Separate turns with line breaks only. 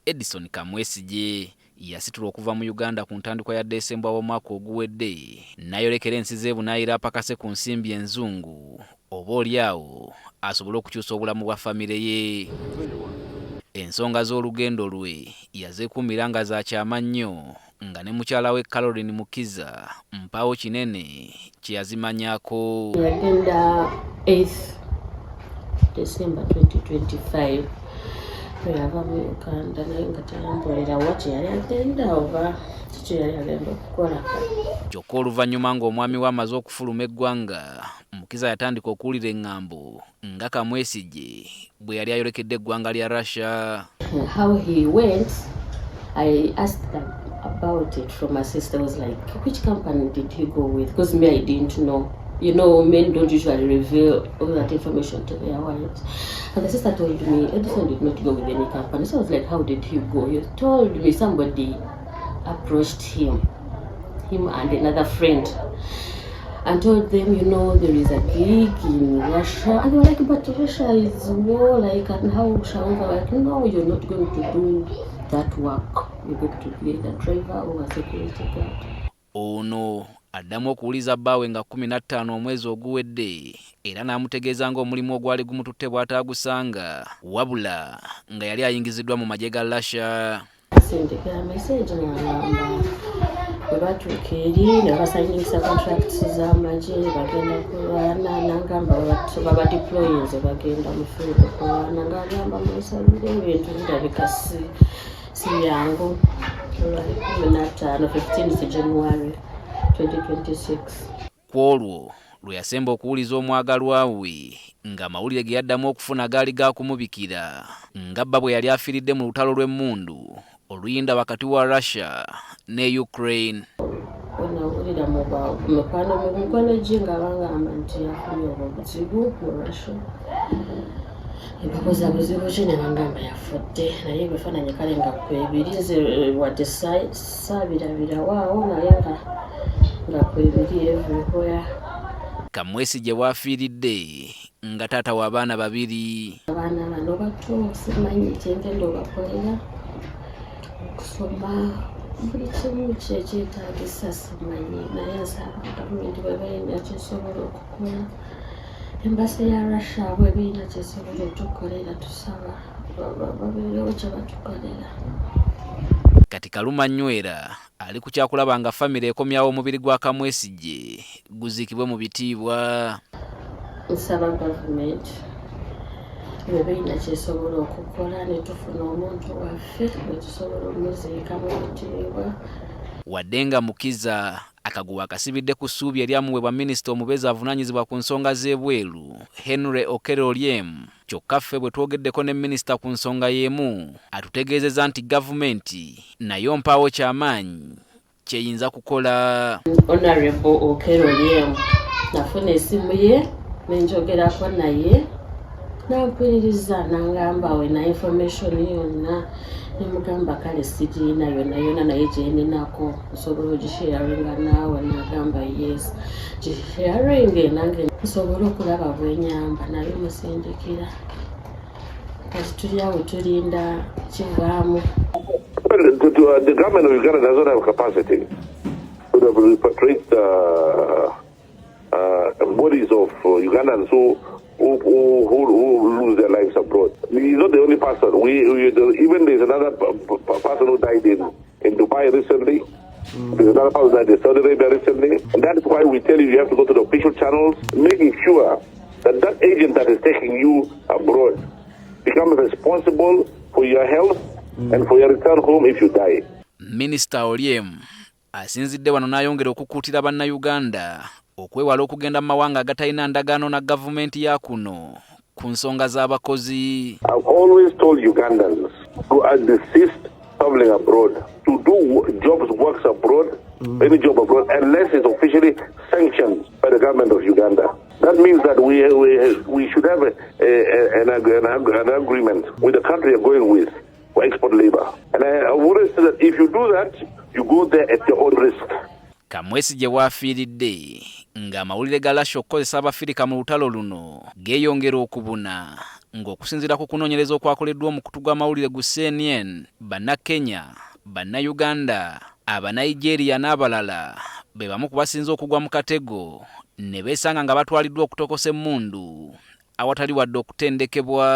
Edison Kamwesigye yasitulwa okuva mu Uganda ku ntandikwa ya Desemba w'omwaka oguwedde n'ayolekera ensi z'ebunaayira apakase ku nsimbi enzungu oba oli awo asobole okukyusa obulamu bwa famire ye. Ensonga z'olugendo lwe yazeekuumira nga za kyama nnyo nga ne mukyala we Caroline Mukiza mpaawo kinene kye yazimanyaako.
Yagenda 8 December 2025, yava mu Uganda, naye nga teyambuulira wa kye yali agenda oba kiki yali agenda okukola.
Kyokka oluvannyuma ng'omwami we amaze okufuluma eggwanga, Mukiza yatandika okuwulira eŋŋambo nga Kamwesigye bwe yali ayolekedde eggwanga lya Russia.
How he went, I asked them about it from my sister. I was like, "Which company did he go with?" Because me, I didn't know. Men don't usually reveal all that information to their wives. And the sister told me Edison did not go with any company. So I was like, "How did he go?" He told me somebody approached him and another friend, and told them, there is a gig in Russia. And they were like, "But Russia is war, like, and how shall we?" Like, "No, you're not going to do that work. You're going to be a driver or a security guard."
Ono addamu okuwuliza bbaawe nga 15 omwezi oguwedde era n'amutegeeza ng'omulimu ogwali gumututte bw'ataagusanga, wabula nga yali ayingiziddwa mu magye ga Russia.
Sindikira message ng'agamba bwe batuuka eri ne babasayiningisa contracts z'amagye, bagenda kulwana. Nagamba babadeployinze, bagenda mu field okulwana. Ng'agamba munsabire, ebintu birabika si byangu. Olwali 15, 15 January 2026.
Ku olwo lwe yasemba okuwuliza omwagalwa we ng'amawulire ge yaddamu okufuna gaali ga kumubikira nga bba bwe yali afiiridde mu lutalo lw'emmundu oluyinda wakati wa Russia ne Ukraine.
Wenawulira mu mikwano gye nga bangamba nti yafunye obwo buzibu mu Russia, embakoza buzibu ki, ne bangamba yafudde. Naye ebifaananyi kale nga kwebiri, nze wadde saabirabirawo naye nga kwebiri everywhere.
Kamwesigye bw'afiiridde nga taata w'abaana babiri.
Abaana bano bato, simanyi kyengenda obakolera, okusoma, buli kimu kyekyetagisa simanyi, naye nsaba gavumenti bweba erina kyesobola okukola, embassy ya Russia bweba erina kyesobola otukolera, tusaba babeerewo kyebatukolera.
Kati Kaluma Nywera ali ku kyakulaba nga famire ekomyawo omubiri gwa Kamwesigye guziikibwe mu bitiibwa.
Nsaba gavumenti bweba erina kyesobola okukola ne tufuna omuntu waffe netusobola omuziika mu bitiibwa.
Wadde nga Mukiza akaguwa akasibidde ku ssuubi eryamuweebwa minisita omubeezi avunaanyizibwa ku nsonga z'ebweru Henry Okello Oryem, kyokka ffe bwe twogeddeko ne minisita ku nsonga y'emu atutegeezezza nti gavumenti nayo mpaawo kyamaanyi kyeyinza kukola.
Honorable Okello Oryem, nafuna esimu ye nenjogerako naye, nampuliriza, nangamba we na information yonna. Nemugamba kale sigiina yonna yonna, naye gyeninako nsobola ogisharinga naawe. Nagamba yes, gisharinge nange nsobole okulaba bwenyamba. Naye musindikira, kati tuli awo tulinda kivaamu.
Well, the government of Uganda doesn't have capacity to repatriate bodies of Ugandans who lose their lives abroad. He's not the only person. Even there's another person who died in Dubai recently. There's another person who died in Saudi Arabia recently. And that is why we tell you you have to go to the official channels, making sure that that agent that is taking you abroad becomes responsible for your health and for your return home if you die.
Minisita Oryem asinzidde wano n'ayongera okukuutira bannayuganda okwewala okugenda mu mawanga agatalina ndagaano na gavumenti ya kuno ku nsonga z'abakozi.
I've always told Ugandans to desist traveling abroad, to do jobs, works abroad, any job abroad, unless it's officially sanctioned by the government of Uganda. That means that we should have an agreement with the country you're going with for export labor. And I would say that if you do that, you go there at your own risk.
Kamwesigye bw'afiiridde ng'amawulire ga Russia okukozesa Abafirika mu lutalo luno geeyongera okubuna. Ng'okusinziira ku kunoonyereza okwakoleddwa omukutu gw'amawulire gu CNN, Bannakenya, Bannayuganda, Abanigeria n'abalala be bamu ku basinze okugwa mu katego ne beesanga nga batwaliddwa okutokosa emmundu awatali wadde okutendekebwa.